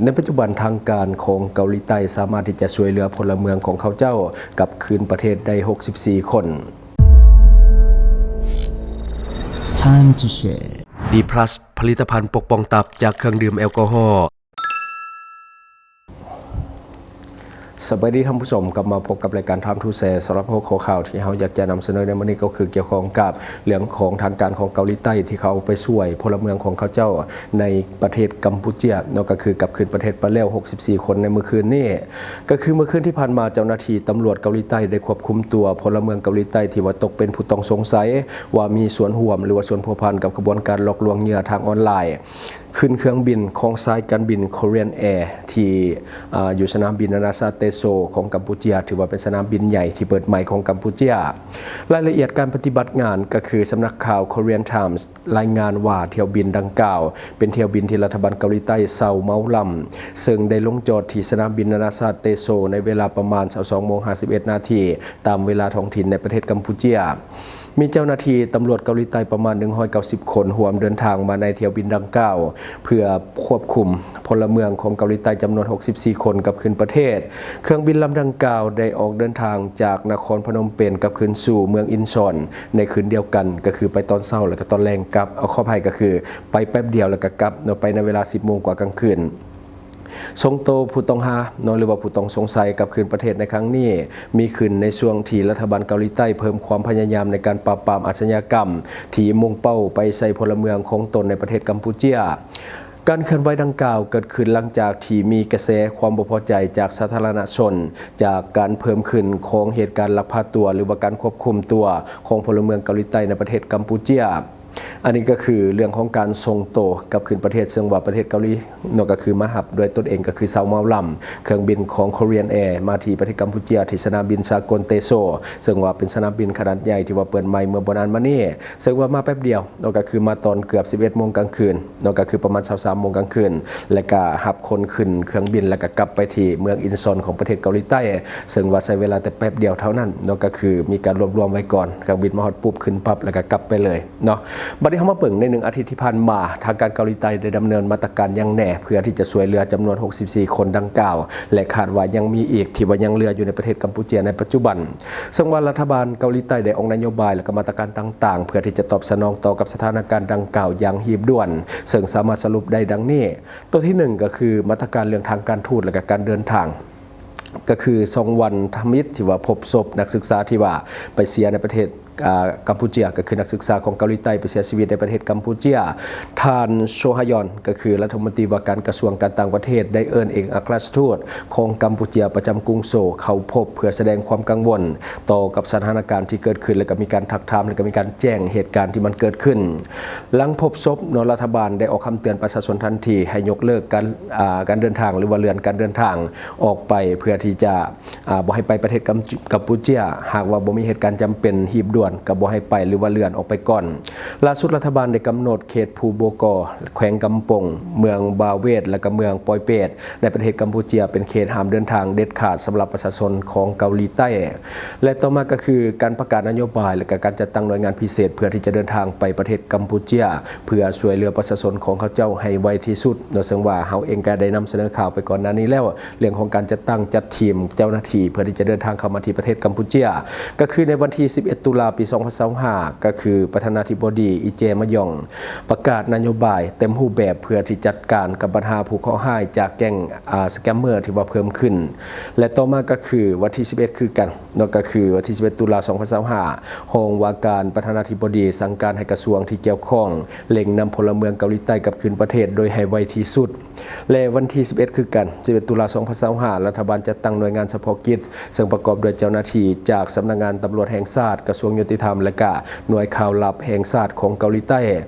ໃນປັດຈຸບັນທາງການຂອງເກົາຫຼີໃຕ້ສາມາດທີ່ຈະຊ່ວຍເຫຼືອພົນລະເມືອງຂອງເຂົາເຈົ້າກັບຄືນປະເທດໄດ້ຫົກສິບສີ່ຄົນ. Time to share. ດີພລັສ ຜະລິດຕະພັນປົກປ້ອງຕັບຈາກເຄື່ອງດື່ມແອລກໍຮໍ. ສະບາຍດີທ່ານຜູ້ຊົມ, ກັບມາພົບກັບລາຍການ Time to Share ສຳລັບຫົວຂໍ້ຂ່າວທີ່ເຮົາຢາກຈະນຳສະເໜີໃນມື້ນີ້ກໍຄືກ່ຽວຂ້ອງກັບເລື່ອງຂອງທາງການຂອງເກົາຫຼີໃຕ້ທີ່ເຂົາໄປຊ່ວຍພົນລະເມືອງຂອງເຂົາເຈົ້າໃນປະເທດກຳປູເຈຍເນາະ, ກໍຄືກັບຄືນປະເທດໄປແລ້ວຫົກສິບສີ່ຄົນໃນມື້ຄືນນີ້. ກໍຄືມື້ຄືນທີ່ຜ່ານມາເຈົ້າໜ້າທີ່ຕຳຫຼວດເກົາຫຼີໃຕ້ໄດ້ຄວບຄຸມຕົວພົນລະເມືອງເກົາຫຼີໃຕ້ທີ່ວ່າຕົກເປັນຜູ້ຕ້ອງສົງໄສວ່າມີສ່ວນຮ່ວມ ຫຼືວ່າສ່ວນພົວພັນກັບຂະບວນການຫຼອກລວງເຫຍື່ອທາງອອນລາຍ ຂຶ້ນເຄື່ອງບິນຂອງສາຍການບິນ Korean Air ທີ່ ອາ ຢູ່ສະໜາມບິນນານາຊາດເຕໂຊຂອງກຳປູເຈຍ, ຖືວ່າເປັນສະໜາມບິນໃຫຍ່ທີ່ເປີດໃໝ່ຂອງກຳປູເຈຍ. ລາຍລະອຽດການປະຕິບັດງານກໍຄື ສຳນັກຂ່າວ Korean Times ລາຍງານວ່າຖ້ຽວບິນດັ່ງກ່າວ ເປັນຖ້ຽວບິນທີ່ລັດຖະບານເກົາຫຼີໃຕ້ເຊົ່າເໝົາລຳ, ເຊິ່ງໄດ້ລົງຈອດທີ່ສະໜາມບິນນານາຊາດເຕໂຊໃນເວລາປະມານຊາວສອງໂມງຫ້າສິບເອັດນາທີ ຕາມເວລາທ້ອງຖິ່ນໃນປະເທດກຳປູເຈຍ. ມີເຈົ້າໜ້າທີ່ຕຳຫຼວດເກົາຫຼີໃຕ້ປະມານໜຶ່ງຮ້ອຍເກົ້າສິບຄົນ ຮ່ວມເດີນທາງມາໃນຖ້ຽວບິນດັ່ງກ່າວ ເພື່ອຄວບຄຸມພົນລະເມືອງຂອງເກົາຫຼີໃຕ້ຈຳນວນຫົກສິບສີ່ຄົນກັບຄືນປະເທດ. ເຄື່ອງບິນລຳດັ່ງກ່າວໄດ້ອອກເດີນທາງຈາກນະຄອນພະນົມເປນກັບຄືນສູ່ເມືອງອິນຊອນໃນຄືນດຽວກັນ, ກໍຄືໄປຕອນເຊົ້າແລ້ວກໍຕອນແລງກັບ, ເອົາ ຂໍອະໄພ ກໍຄືໄປແປັບດຽວແລ້ວກໍກັບເນາະ, ໄປໃນເວລາສິບໂມງກວ່າກາງຄືນ. ສົ່ງໂຕຜູ້ຕ້ອງຫາເນາະ ຫຼືວ່າຜູ້ຕ້ອງສົງໄສກັບຄືນປະເທດໃນຄັ້ງນີ້ ມີຂຶ້ນໃນຊ່ວງທີ່ລັດຖະບານເກົາຫຼີໃຕ້ເພີ່ມຄວາມພະຍາຍາມໃນການປາບປາມອາຊະຍາກຳທີ່ມຸ່ງເປົ້າໄປໃສ່ພົນລະເມືອງຂອງຕົນໃນປະເທດກຳປູເຈຍ. ການເຄື່ອນໄຫວດັ່ງກ່າວເກີດຂຶ້ນຫຼັງຈາກທີ່ມີກະແສຄວາມບໍ່ພໍໃຈຈາກສາທາລະນະຊົນ ຈາກການເພີ່ມຂຶ້ນຂອງເຫດການລັກພາຕົວ ຫຼືວ່າການຄວບຄຸມຕົວຂອງພົນລະເມືອງເກົາຫຼີໃຕ້ໃນປະເທດກຳປູເຈຍ. ອັນນີ້ກໍຄືເລື່ອງຂອງການສົ່ງໂຕກັບຄືນປະເທດ, ເຊິ່ງວ່າປະເທດເກົາຫຼີເນາະ ກໍຄືມາຮັບດ້ວຍຕົນເອງ ກໍຄືເຊົ່າເໝົາລຳເຄື່ອງບິນຂອງ Korean Air ມາທີ່ປະເທດກຳປູເຈຍ ທີ່ສະໜາມບິນສາກົນເຕໂຊ, ເຊິ່ງວ່າເປັນສະໜາມບິນຂະໜາດໃຫຍ່ທີ່ວ່າເປີດໃໝ່ເມື່ອບໍ່ນານມານີ້, ເຊິ່ງວ່າມາແປັບດຽວເນາະ ກໍຄືມາຕອນເກືອບສິບເອັດໂມງກາງຄືນເນາະ, ກໍຄືປະມານຊາວສາມໂມງກາງຄືນ ແລະກະຮັບຄົນຂຶ້ນເຄື່ອງບິນ ແລະກະກັບໄປທີ່ເມືອງອິນຊອນຂອງປະເທດເກົາຫຼີໃຕ້, ເຊິ່ງວ່າໃຊ້ເວລາແຕ່ແປັບດຽວເທົ່ານັ້ນເນາະ, ກໍຄືມີການລວບລວມໄວ້ກ່ອນ, ເຄື່ອງບິນມາຮອດປຸບ ຂຶ້ນປັບ ແລະກະກັບໄປເລີຍ. ເນາະ ບັດນີ້ເຮົາມາເບິ່ງໃນໜຶ່ງອາທິດທີ່ຜ່ານມາ ທາງການເກົາຫຼີໃຕ້ໄດ້ດຳເນີນມາດຕະການຫຍັງແດ່ ເພື່ອທີ່ຈະຊ່ວຍເຫຼືອຈຳນວນຫົກສິບສີ່ຄົນດັ່ງກ່າວ ແລະຄາດວ່າຍັງມີອີກທີ່ວ່າຍັງເຫຼືອຢູ່ໃນປະເທດກຳປູເຈຍໃນປັດຈຸບັນ. ເຊິ່ງວ່າລັດຖະບານເກົາຫຼີໃຕ້ໄດ້ອອກນະໂຍບາຍ ແລະກະມາດຕະການຕ່າງໆ ເພື່ອທີ່ຈະຕອບສະໜອງຕໍ່ກັບສະຖານະການດັ່ງກ່າວຢ່າງຮີບດ່ວນ, ເຊິ່ງສາມາດສະຫຼຸບໄດ້ດັ່ງນີ້. ຕົວທີໜຶ່ງ ກໍຄືມາດຕະການເລື່ອງທາງການທູດ ແລະກະການເດີນທາງ ກໍຄື ຊອງວັນທະມິດ ທີ່ວ່າພົບສົບນັກສຶກສາທີ່ວ່າໄປເສຍໃນປະເທດ ອາ ກຳປູເຈຍ, ກໍຄືນັກສຶກສາຂອງເກົາຫຼີໃຕ້ໄປເສຍຊີວິດໃນປະເທດກຳປູເຈຍ. ທ່ານ ໂຊຮະຍອນ ກໍຄືລັດຖະມົນຕີວ່າການກະຊວງການຕ່າງປະເທດ ໄດ້ເອີ້ນເອກອັກຄະລັດຖະທູດຂອງກຳປູເຈຍປະຈຳກຸງໂຊວ ເຂົ້າພົບເພື່ອສະແດງຄວາມກັງວົນຕໍ່ກັບສະຖານະການທີ່ເກີດຂຶ້ນ ແລະກະມີການທັກຖາມ ແລະກະມີການແຈ້ງເຫດການທີ່ມັນເກີດຂຶ້ນ. ຫຼັງພົບສົບເນາະ, ລັດຖະບານໄດ້ອອກຄຳເຕືອນປະຊາຊົນທັນທີໃຫ້ຍົກເລີກການ ອາ ການເດີນທາງ ຫຼືວ່າເລື່ອນການເດີນທາງອອກໄປ ເພື່ອທີ່ຈະ ອາ ບໍ່ໃຫ້ໄປປະເທດກຳ ກຳປູເຈຍ, ຫາກວ່າບໍ່ມີເຫດການຈຳເປັນຮີບດ່ວນ ກໍບໍ່ໃຫ້ໄປ ຫຼືວ່າເລື່ອນອອກໄປກ່ອນ. ລ່າສຸດລັດຖະບານໄດ້ກຳນົດເຂດພູໂບກໍ, ແຂວງກຳປົງ, ເມືອງບາເວດ ແລະກະເມືອງປອຍເປດ ໃນປະເທດກຳປູເຈຍ ເປັນເຂດຫ້າມເດີນທາງເດັດຂາດສຳລັບປະຊາຊົນຂອງເກົາຫຼີໃຕ້. ແລະຕໍ່ມາກໍຄືການປະກາດນະໂຍບາຍ ແລະກະການຈັດຕັ້ງໜ່ວຍງານພິເສດ ເພື່ອທີ່ຈະເດີນທາງໄປປະເທດກຳປູເຈຍ ເພື່ອຊ່ວຍເຫຼືອປະຊາຊົນຂອງເຂົາເຈົ້າໃຫ້ໄວທີ່ສຸດເນາະ, ເຊິ່ງວ່າເຮົາເອງກໍໄດ້ນຳສະເໜີຂ່າວໄປກ່ອນໜ້ານີ້ແລ້ວ ເລື່ອງຂອງການຈັດຕັ້ງຈັດທີມເຈົ້າໜ້າທີ່ ເພື່ອທີ່ຈະເດີນທາງເຂົ້າມາທີ່ປະເທດກຳປູເຈຍ. ກໍຄືໃນວັນທີສິບເອັດ ຕຸລາ ປີສອງພັນຊາວຫ້າ ກໍຄືປະທານາທິບໍດີ ອີເຈ ມະຢອງ ປະກາດນະໂຍບາຍເຕັມຮູບແບບ ເພື່ອທີ່ຈັດການກັບບັນຫາຜູ້ເຄາະຮ້າຍຈາກແກ້ງ ອາ ສະແກມເມີ ທີ່ວ່າເພີ່ມຂຶ້ນ. ແລະຕໍ່ມາກໍຄືວັນທີສິບເອັດ ຄືກັນເນາະ, ກໍຄືວັນທີສິບເອັດ ຕຸລາ ສອງພັນຊາວຫ້າ ຮອງວ່າການປະທານາທິບໍດີສັ່ງການໃຫ້ກະຊວງທີ່ກ່ຽວຂ້ອງເລັ່ງນຳພົນລະເມືອງເກົາຫຼີໃຕ້ກັບຄືນປະເທດໂດຍໃຫ້ໄວທີ່ສຸດ. ແລະວັນທີສິບເອັດ ຄືກັນ ສິບເອັດ ຕຸລາ ສອງພັນຊາວຫ້າ ລັດຖະບານຈັດຕັ້ງໜ່ວຍງານສະເພາະກິດ ເຊິ່ງປະກອບດ້ວຍເຈົ້າໜ້າທີ່ຈາກສຳນັກງານຕຳຫຼວດແຫ່ງຊາດ, ກະຊວງຍຸຕິທຳ ແລະກະໜ່ວຍຂ່າວລັບແຫ່ງຊາດຂອງເກົາຫຼີໃຕ້.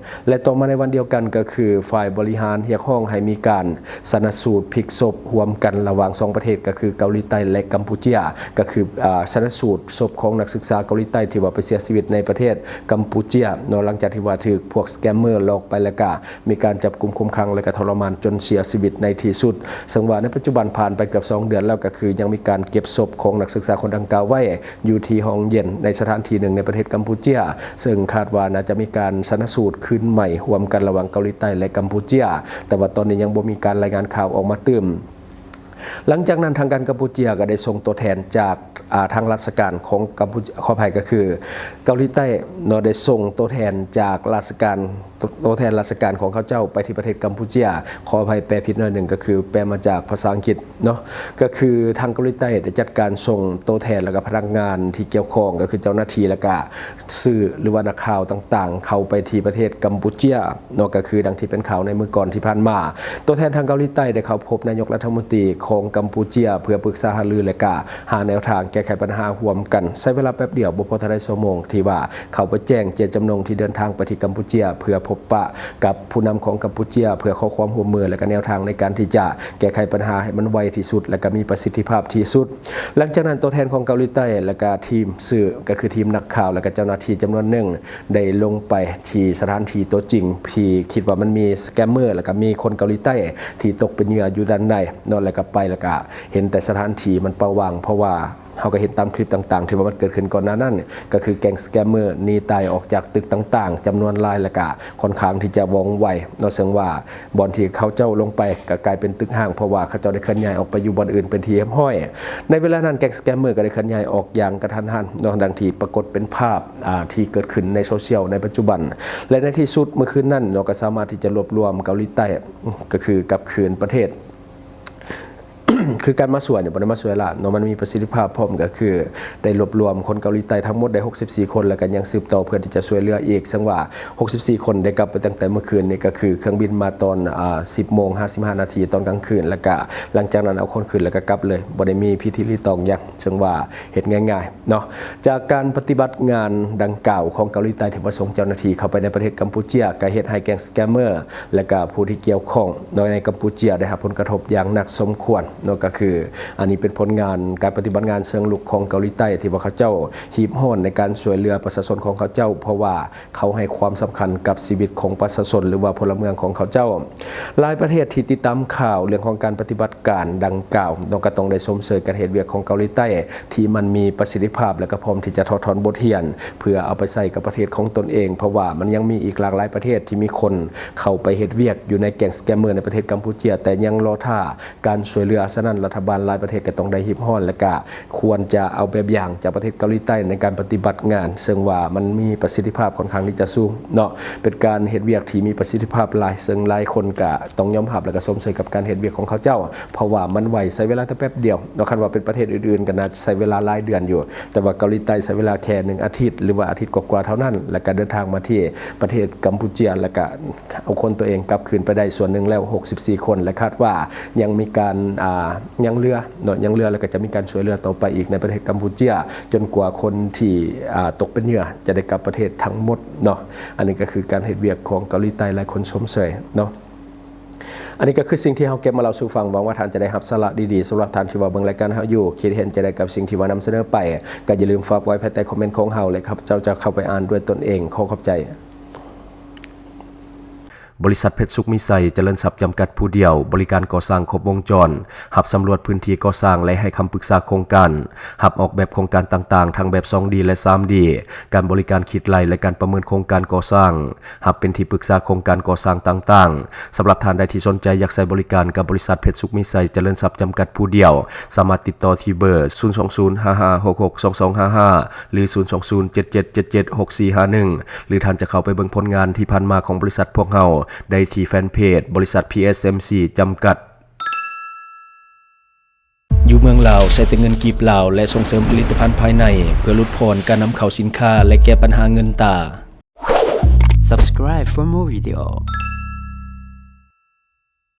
ແລະຕໍ່ມາໃນວັນດຽວກັນ ກໍຄືຝ່າຍບໍລິຫານຮຽກຮ້ອງໃຫ້ມີການ ຊະນະສູດພິກສົບຮ່ວມກັນລະຫວ່າງສອງປະເທດ ກໍຄືເກົາຫຼີໃຕ້ ແລະກຳປູເຈຍ, ກໍຄື ອາ ຊະນະສູດສົບຂອງນັກສຶກສາເກົາຫຼີໃຕ້ທີ່ວ່າໄປເສຍຊີວິດໃນປະເທດກຳປູເຈຍເນາະ, ຫຼັງຈາກທີ່ວ່າຖືກພວກສະແກມເມີຫຼອກໄປ ແລະກະມີການຈັບກຸມຄຸມຂັງ ແລະກະທໍລະມານຈົນເສຍຊີວິດໃນທີ່ສຸດ. ເຊິ່ງວ່າໃນປັດຈຸບັນຜ່ານໄປເກືອບສອງເດືອນແລ້ວ, ກໍຄືຍັງມີການເກັບສົບຂອງນັກສຶກສາຄົນດັ່ງກ່າວໄວ້ຢູ່ທີ່ຫ້ອງເຢັນໃນສະຖານທີ່ໜຶ່ງໃນ ປະເທດກຳປູເຈຍ ເຊິ່ງຄາດວ່າໜ້າຈະມີການຊະນະສູດຄືນໃໝ່ຮ່ວມກັນລະຫວ່າງເກົາຫຼີໃຕ້ ແລະ ກຳປູເຈຍ, ແຕ່ວ່າຕອນນີ້ຍັງບໍ່ມີການລາຍງານຂ່າວອອກມາຕື່ມ. ຫຼັງຈາກນັ້ນ ທາງການກຳປູເຈຍກໍໄດ້ສົ່ງຕົວແທນຈາກ ອ່າ ທາງລາຊະການຂອງກຳປູເຈຍ, ຂໍອະໄພ ກໍຄືເກົາຫຼີໃຕ້ເນາະ ໄດ້ສົ່ງຕົວແທນຈາກລາຊະການ ຕົວແທນລາຊະການຂອງເຂົາເຈົ້າໄປທີ່ປະເທດກຳປູເຈຍ. ຂໍອະໄພ ແປຜິດໜ້ອຍໜຶ່ງ ກໍຄືແປມາຈາກພາສາອັງກິດເນາະ, ກໍຄືທາງເກົາຫຼີໃຕ້ໄດ້ຈັດການສົ່ງຕົວແທນ ແລະ ກໍພະນັກງານທີ່ກ່ຽວຂ້ອງ ກໍຄືເຈົ້າໜ້າທີ່ ແລະ ກະສື່ ຫຼືວ່ານັກຂ່າວຕ່າງໆ ເຂົ້າໄປທີ່ປະເທດກຳປູເຈຍເນາະ, ກໍຄືດັ່ງທີ່ເປັນຂ່າວໃນມື້ກ່ອນທີ່ຜ່ານມາ. ຕົວແທນທາງເກົາຫຼີໃຕ້ໄດ້ເຂົ້າພົບນາຍົກລັດຖະມົນຕີຂອງກຳປູເຈຍ ເພື່ອປຶກສາຫາລື ແລະ ກະຫາແນວທາງແກ້ໄຂບັນຫາຮ່ວມກັນ. ໃຊ້ເວລາແປັບດຽວ ບໍ່ພໍເທົ່າໃດຊົ່ວໂມງ ທີ່ວ່າເຂົ້າໄປແຈ້ງເຈດຈຳນົງທີ່ເດີນທາງໄປທີ່ກຳປູເຈຍ ເພື່ອພົບປະກັບຜູ້ນຳຂອງກຳປູເຈຍ ເພື່ອຂໍຄວາມຮ່ວມມື ແລະ ກະແນວທາງໃນການທີ່ຈະແກ້ໄຂບັນຫາໃຫ້ມັນໄວທີ່ສຸດ ແລະ ກະມີປະສິດທິພາບທີ່ສຸດ. ຫຼັງຈາກນັ້ນ ຕົວແທນຂອງເກົາຫຼີໃຕ້ ແລະ ກະທີມສື່ ກໍຄືທີມນັກຂ່າວ ແລະ ກະເຈົ້າໜ້າທີ່ຈຳນວນໜຶ່ງ ໄດ້ລົງໄປທີ່ສະຖານທີ່ຕົວຈິງ ທີ່ຄິດວ່າມັນມີສະແກມເມີ ແລະ ກະມີຄົນເກົາຫຼີໃຕ້ທີ່ຕົກເປັນເຫຍື່ອຢູ່ດ້ານໃນເນາະ, ແລະ ກະໄປ ແລະ ກະເຫັນແຕ່ສະຖານທີ່ມັນເປົ່າວ່າງ ເພາະວ່າ ເຮົາກໍເຫັນຕາມຄລິບຕ່າງໆ ທີ່ວ່າມັນເກີດຂຶ້ນກ່ອນໜ້ານັ້ນ ກໍຄືແກ້ງສະແກມເມີໜີຕາຍອອກຈາກຕຶກຕ່າງໆ ຈຳນວນຫຼາຍ ແລະ ກະຄ່ອນຂ້າງທີ່ຈະວ່ອງໄວເນາະ, ເຊິ່ງວ່າບ່ອນທີ່ເຂົາເຈົ້າລົງໄປກໍກາຍເປັນຕຶກຮ້າງ ເພາະວ່າເຂົາເຈົ້າໄດ້ເຄື່ອນຍ້າຍອອກໄປຢູ່ບ່ອນອື່ນເປັນທີ່ຮຽບຮ້ອຍ. ໃນເວລານັ້ນ ແກ້ງສະແກມເມີກໍໄດ້ເຄື່ອນຍ້າຍອອກຢ່າງກະທັນຫັນເນາະ, ດັ່ງທີ່ປາກົດເປັນພາບ ອ່າ ທີ່ເກີດຂຶ້ນໃນໂຊຊຽວໃນປັດຈຸບັນ. ແລະ ໃນທີ່ສຸດມື້ຄືນນັ້ນເນາະ ກໍສາມາດທີ່ຈະລວບລວມເກົາຫຼີໃຕ້ ກໍຄືກັບຄືນປະເທດ ຄືການມາຊ່ວຍນີ້ບໍ່ໄດ້ມາຊ່ວຍລ້າເນາະ, ມັນມີປະສິດທິພາບພ້ອມ ກໍຄືໄດ້ລວບລວມຄົນເກົາຫຼີໃຕ້ທັງໝົດໄດ້ຫົກສິບສີ່ຄົນ ແລ້ວກໍຍັງສືບຕໍ່ເພື່ອທີ່ຈະຊ່ວຍເຫຼືອອີກ. ເຊິ່ງວ່າຫົກສິບສີ່ຄົນໄດ້ກັບໄປຕັ້ງແຕ່ມື້ຄືນນີ້ ກໍຄືເຄື່ອງບິນມາຕອນ ອ່າ ສິບໂມງຫ້າສິບຫ້ານາທີຕອນກາງຄືນ, ແລ້ວກໍຫຼັງຈາກນັ້ນເອົາຄົນຂຶ້ນ ແລ້ວກໍກັບເລີຍ, ບໍ່ໄດ້ມີພິທີຣີຕອງຫຍັງ, ເຊິ່ງວ່າເຮັດງ່າຍໆເນາະ. ຈາກການປະຕິບັດງານດັ່ງກ່າວຂອງເກົາຫຼີໃຕ້ ທີ່ວ່າສົ່ງເຈົ້າໜ້າທີ່ເຂົ້າໄປໃນປະເທດກຳປູເຈຍ ກໍເຮັດໃຫ້ແກ້ງສະແກມເມີ ແລະ ກະຜູ້ທີ່ກ່ຽວຂ້ອງໃນກຳປູເຈຍໄດ້ຮັບຜົນກະທົບຢ່າງໜັກສົມຄວນເນາະ, ກໍຄືອັນນີ້ເປັນຜົນງານການປະຕິບັດງານເຊີງລຸກຂອງເກົາຫຼີໃຕ້ ທີ່ວ່າເຂົາເຈົ້າຮີບຮ້ອນໃນການຊ່ວຍເຫຼືອປະຊາຊົນຂອງເຂົາເຈົ້າ ເພາະວ່າເຂົາໃຫ້ຄວາມສຳຄັນກັບຊີວິດຂອງປະຊາຊົນ ຫຼືວ່າພົນລະເມືອງຂອງເຂົາເຈົ້າ. ຫຼາຍປະເທດທີ່ຕິດຕາມຂ່າວເລື່ອງຂອງການປະຕິບັດການດັ່ງກ່າວເນາະ ກໍຕ້ອງໄດ້ຊົມເຊີຍການເຮັດວຽກຂອງເກົາຫຼີໃຕ້ ທີ່ມັນມີປະສິດທິພາບ ແລະ ກໍພ້ອມທີ່ຈະຖອດຖອນບົດຮຽນ ເພື່ອເອົາໄປໃຊ້ກັບປະເທດຂອງຕົນເອງ, ເພາະວ່າມັນຍັງມີອີກຫຼາກຫຼາຍປະເທດທີ່ມີຄົນເຂົ້າໄປເຮັດວຽກຢູ່ໃນແກ້ງສະແກມເມີໃນປະເທດກຳປູເຈຍ ແຕ່ຍັງລໍຖ້າການຊ່ວຍເຫຼືອ. ສະນັ້ນ ລັດຖະບານຫຼາຍປະເທດກໍຕ້ອງໄດ້ຮີບຮ້ອນ ແລະ ກະຄວນຈະເອົາແບບຢ່າງຈາກປະເທດເກົາຫຼີໃຕ້ໃນການປະຕິບັດງານ, ເຊິ່ງວ່າມັນມີປະສິດທິພາບຄ່ອນຂ້າງທີ່ຈະສູງເນາະ, ເປັນການເຮັດວຽກທີ່ມີປະສິດທິພາບຫຼາຍ, ເຊິ່ງຫຼາຍຄົນກະຕ້ອງຍອມຮັບ ແລະ ກະຊົມເຊີຍກັບການເຮັດວຽກຂອງເຂົາເຈົ້າ ເພາະວ່າມັນໄວ, ໃຊ້ເວລາແຕ່ແປັບດຽວເນາະ. ຄັນວ່າເປັນປະເທດອື່ນໆ ກໍໜ້າຈະໃຊ້ເວລາຫຼາຍເດືອນຢູ່, ແຕ່ວ່າເກົາຫຼີໃຕ້ໃຊ້ເວລາແຄ່ໜຶ່ງອາທິດ ຫຼືວ່າອາທິດກວ່າໆເທົ່ານັ້ນ ແລ້ວກໍເດີນທາງມາທີ່ປະເທດກຳປູເຈຍ ແລ້ວກໍເອົາຄົນຕົວເອງກັບຄືນໄປໄດ້ສ່ວນໜຶ່ງແລ້ວ ຫົກສິບສີ່ຄົນ ແລະ ຄາດວ່າຍັງມີການ ອ່າ ຍັງເຫຼືອເນາະ, ຍັງເຫຼືອ ແລ້ວກໍຈະມີການຊ່ວຍເຫຼືອຕໍ່ໄປອີກໃນປະເທດກຳປູເຈຍ ຈົນກວ່າຄົນທີ່ ອ່າ ຕົກເປັນເຫຍື່ອຈະໄດ້ກັບປະເທດທັງໝົດເນາະ. ອັນນີ້ກໍຄືການເຮັດວຽກຂອງເກົາຫຼີໃຕ້ ຫຼາຍຄົນຊົມເຊີຍເນາະ. ອັນນີ້ກໍຄືສິ່ງທີ່ເຮົາເກັບມາເລົ່າສູ່ຟັງ. ຫວັງວ່າທ່ານຈະໄດ້ຮັບສາລະດີໆ. ສຳລັບທ່ານທີ່ວ່າເບິ່ງລາຍການເຮົາຢູ່ ຄິດເຫັນຈັ່ງໃດກັບສິ່ງທີ່ວ່ານຳສະເໜີໄປ ກໍຢ່າລືມຝາກໄວ້ພາຍໃຕ້ຄອມເມັນຂອງເຮົາ ແລະ ຂ້າພະເຈົ້າຈະເຂົ້າໄປອ່ານດ້ວຍຕົນເອງ. ຂໍຂອບໃຈ. ບໍລິສັດເພັດສຸກມີໄຊຈະເລີນຊັບຈຳກັດຜູ້ດຽວ ບໍລິການກໍ່ສ້າງຄົບວົງຈອນ, ຮັບສຳຫຼວດພື້ນທີ່ກໍ່ສ້າງ ແລະ ໃຫ້ຄຳປຶກສາໂຄງການ, ຮັບອອກແບບໂຄງການຕ່າງໆ ທັງແບບສອງດີ ແລະ ສາມດີ, ການບໍລິການຄິດໄລ່ ແລະ ການປະເມີນໂຄງການກໍ່ສ້າງ, ຮັບເປັນທີ່ປຶກສາໂຄງການກໍ່ສ້າງຕ່າງໆ. ສຳລັບທ່ານໃດທີ່ສົນໃຈຢາກໃຊ້ບໍລິການກັບບໍລິສັດເພັດສຸກມີໄຊຈະເລີນຊັບຈຳກັດຜູ້ດຽວ, ສາມາດຕິດຕໍ່ທີ່ເບີ ສູນສອງສູນ ຫ້າຫ້າຫົກຫົກ ສອງສອງຫ້າຫ້າ ຫຼື ສູນສອງສູນ ເຈັດເຈັດເຈັດເຈັດ ຫົກສີ່ຫ້າໜຶ່ງ ຫຼື ທ່ານຈະເຂົ້າໄປເບິ່ງຜົນງານທີ່ຜ່ານມາຂອງບໍລິສັດພວກເຮົາໄດ້ທີ່ແຟນເພຈ ບໍລິສັດ ພີເອັສເອັມຊີ ຈຳກັດ. ຢູ່ເມືອງລາວ ໃຊ້ແຕ່ເງິນກີບລາວ ແລະ ສົ່ງເສີມຜະລິດຕະພັນພາຍໃນ ເພື່ອຫຼຸດຜ່ອນການນຳເຂົ້າສິນຄ້າ ແລະ ແກ້ບັນຫາເງິນຕາ. Subscribe for more video.